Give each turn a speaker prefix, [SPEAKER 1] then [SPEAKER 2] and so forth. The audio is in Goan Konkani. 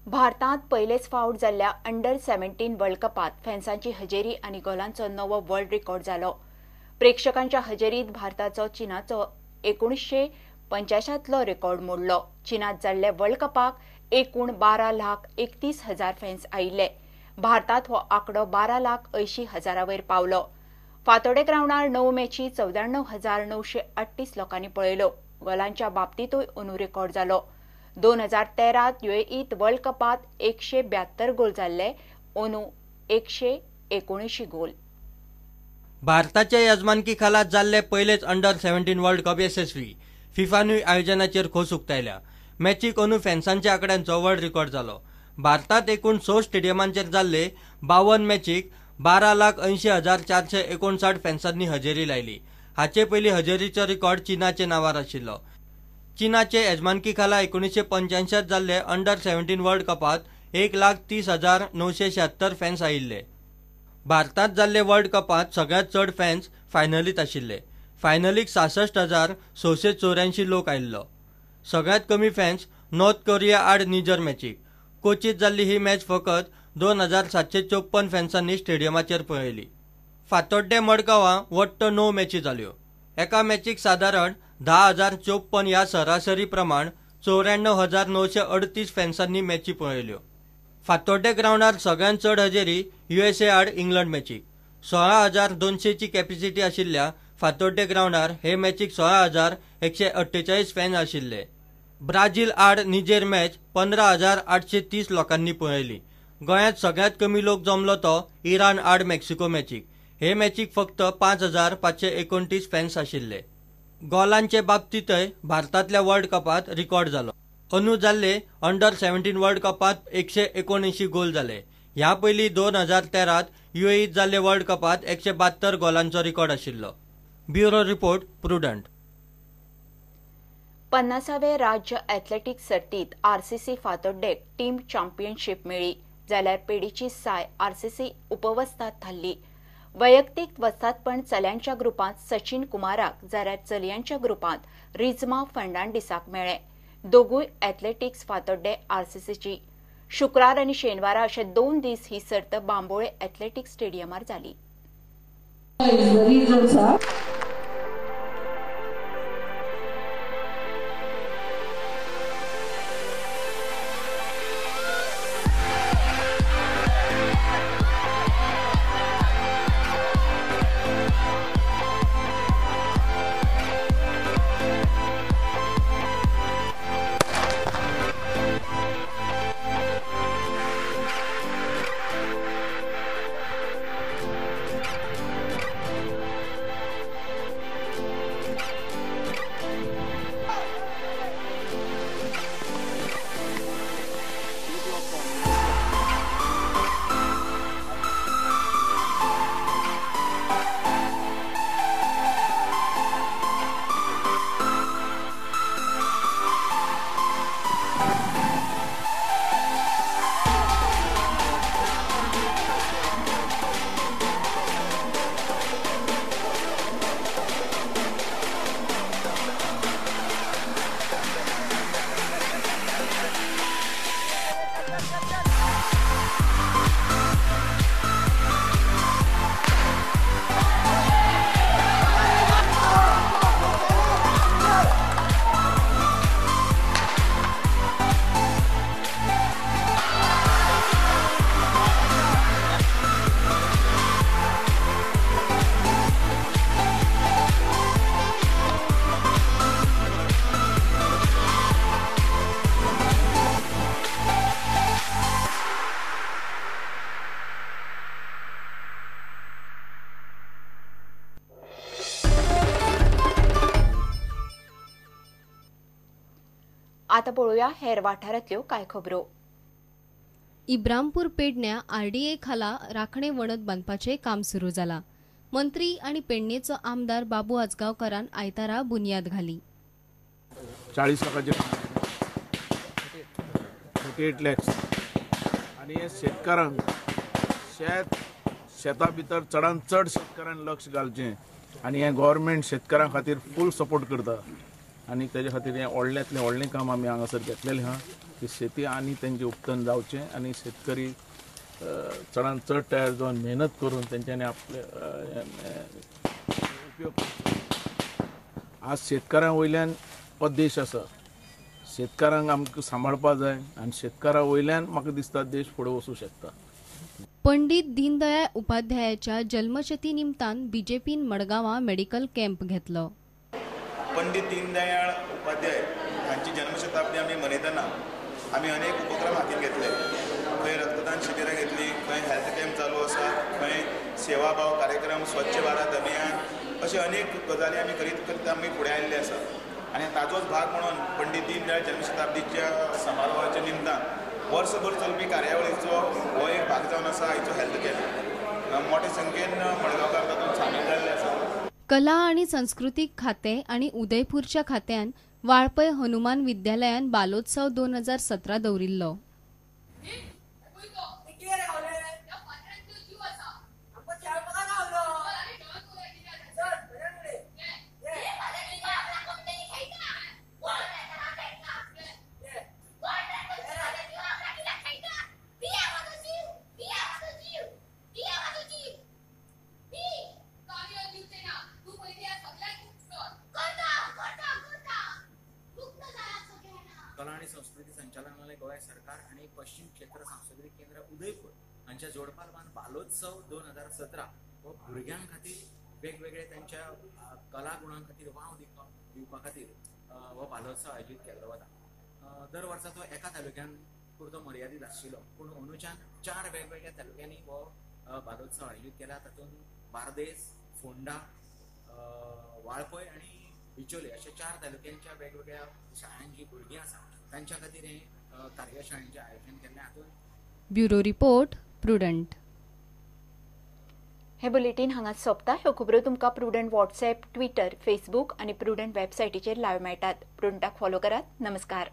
[SPEAKER 1] भारतांत पयलेच फावट जाल्ल्या अंडर 17 वर्ल्ड कपांत फॅन्सांची हजेरी आनी गोलांचो नवो वर्ल्ड रिकॉर्ड जालो. प्रेक्षकांच्या हजेरीत भारताचो चीनाचो 1985तलो रिकॉर्ड मोडलो. चीनात जाल्ले वर्ल्ड कपाक एकूण 12,31,000 फॅन्स आयिल्ले. भारतात हो आंकडो 12,80,000 वयर पावलो. फातोडे ग्रावंडार 9 मॅची 94,938 लोकांनी पळयलो. गोलांच्या बाबतींतूय अंदू रिकॉर्ड जालो. 2013 युएईत वर्ल्ड कपात 172 गोल जाल्ले, अंदू 179 गोल.
[SPEAKER 2] भारताच्या येजमानकी खाला जाल्ले पयलेच अंडर 17 वर्ल्ड कप येसस्वी. फिफानूय आयोजनाचेर खोस उक्तायल्या. मॅचीक अंदू फॅन्सांच्या आंकड्यांचो वर्ल्ड रिकॉर्ड जालो. भारतात एकूण 6 स्टेडियमांचेर जाल्ले 52 मॅचीक 12,80,459 फॅन्सांनी हजेरी लायली. हाचे पयलीं हजेरीचो रिकॉर्ड चीनाचे नांवार आशिल्लो. चीनाचे येजमानकी खाला 1985 जाल्ले अंडर 17 वर्ल्ड कपात 1,30,976 फॅन्स आयिल्ले. भारतात जाल्ले वर्ल्ड कपात सगळ्यांत चड फॅन्स फायनलीत आशिल्ले. फायनलीक 66,684 लोक आयिल्लो. सगळ्यांत कमी फॅन्स नॉर्थ कोरिया आड निजर मॅचीक. कोचीत जाल्ली ही मॅच फकत 2,754 फॅन्सांनी स्टेडियमाचेर पळयली. फातोड्डे मडगांवां वट्ट 9 मॅची जाल्यो. एका मॅचीक सादारण 10,054 ह्या सरासरी प्रमाण 94,938 फॅन्सांनी मॅची पळयल्यो. फातोड्डे ग्रावंडार सगळ्यांत चड हजेरी युएसए आड इंग्लंड मॅचीक. 16,200ची कॅपॅसिटी आशिल्ल्या फातोड्डे ग्रावंडार हे मॅचीक 16,148 फॅन आशिल्ले. ब्राझील आड निजेर मॅच 15,830 लोकांनी पळयली. गोंयांत सगळ्यांत कमी लोक जमलो तो इराण आड मेक्सिको मॅचीक. हे मॅचीक फक्त 5,529 फॅन्स आशिल्ले. गोलांचे बाबतींतय भारतांतल्या वर्ल्ड कपात रिकॉर्ड जालो. अंदू जाल्ले अंडर 17 वर्ल्ड कपात 179 गोल जाले. ह्या पयलीं 2013 युएईत जाल्ले वर्ल्ड कपात 172 गोलांचो रिकॉर्ड आशिल्लो. Bureau report, Prudent.
[SPEAKER 1] 50वे राज्य एथलेटिक्स सर्तीत आरसीसी फातोड्डेक टीम चॅम्पियनशीप मेळ्ळी, जाल्यार पेडीची साय आरसीसी उपवस्ताद थारली. वैयक्तीक वस्तादपण चल्यांच्या ग्रुपांत सचिन कुमाराक जाल्यार चलयांच्या ग्रुपांत रिजमा फर्नांडीसाक मेळ्ळें. दोगूय एथलेटिक्स फातोड्डे आरसीसीची. शुक्रार आनी शेनवारा अशे 2 दीस ही सर्त बांबोळे एथलेटिक्स स्टेडियमार जाली. आता पळोवया हेर वाठारांतल्यो कांय खबरो.
[SPEAKER 3] इब्रामपूर पेडण्या आरडीए खाला राखणे वणत बांदपाचें काम सुरू जाला. मंत्री आनी पेडणेचो आमदार बाबू आजगांवकारान आयतारा बुन्याद घाली.
[SPEAKER 4] 40 लाखाचे 38 लॅक्स आनी हे शेतकारांक शेता भितर चडान चड शेतकारांक लक्ष घालचें आनी हे गव्हर्मेंट शेतकारां खातीर फूल सपोर्ट करता. आनी तेजे खातीर हें व्हडल्यांतलें व्हडलें काम आमी हांगासर घेतलेलें आहा की शेती आनी तेंचें उत्पन्न जावचें आनी शेतकरी चडान चड तयार जावन मेहनत करून तेंच्यांनी आपले उपयोग. आज शेतकारां वयल्यान हो देश आसा, शेतकारांक आमकां सांबाळपा जाय आनी शेतकारां वयल्यान म्हाका दिसता देश फुडें वचूं शकता.
[SPEAKER 3] पंडित दीनदयाळ उपाध्यायाच्या जल्मशती निमतान बीजेपीन मडगांवां मेडिकल कॅम्प घेतलो.
[SPEAKER 5] पंडित दीनदयाळ उपाध्याय हांची जन्मशताब्दी आमी मनयतना आमी अनेक उपक्रम हातीन घेतले. खंय रक्तदान शिबिरां घेतली, खंय हेल्थ कॅम्प चालू आसा, खंय सेवाभाव कार्यक्रम, स्वच्छ भारत अभियान, अशे अनेक गजाली आमी करीत करीत आमी फुडें आयिल्ले आसा. आनी ताजोच भाग म्हणून पंडित दीनदयाळ जन्मशताब्दीच्या समारोहाच्या निमतान वर्सभर चलपी कार्यावळीचो हो एक भाग जावन आसा आयचो हेल्थ कॅम्प. मोठे संख्येन मडगांवकार तातूंत सामील जाल्ले आसा.
[SPEAKER 3] कला आनी संस्कृतीक खातें आनी उदयपूरच्या खात्यान वाळपय हनुमान विद्यालयान बालोत्सव 2017 दवरिल्लो.
[SPEAKER 6] कला आणि संस्कृती संचालनालय गोंय सरकार आणि पश्चिम क्षेत्र सांस्कृतिक केंद्र उदयपूर हांच्या जोडपालवान बालोत्सव 2017 हो भुरग्यां खातीर वेगवेगळे त्यांच्या कला गुणां खातीर वाव दिवपा खातीर हो बालोत्सव आयोजीत केल्लो वता. दर वर्सा तो एका तालुक्यान पुरतो मर्यादीत आशिल्लो, पूण अंदूच्यान 4 वेगवेगळ्या तालुक्यांनी हो बालोत्सव आयोजीत केला. तातूंत बार्देस, फोंडा, वाळपय आनी बिचोले अशा 4 तालुक्यांच्या वेगवेगळ्या शाळांची भुरगीं आसा तांच्या खातीर हे कार्यशाळेचें आयोजन केल्लें. हातूंत
[SPEAKER 3] ब्युरो रिपोर्ट, प्रुडंट.
[SPEAKER 1] हे बुलेटीन हांगा सोंपता. ह्यो खबरो तुमकां प्रुडंट व्हॉट्सएप, ट्विटर, फेसबूक आनी प्रुडंट वेबसायटीचेर लायव्ह मेळटात. प्रुडंटाक फॉलो करात. नमस्कार.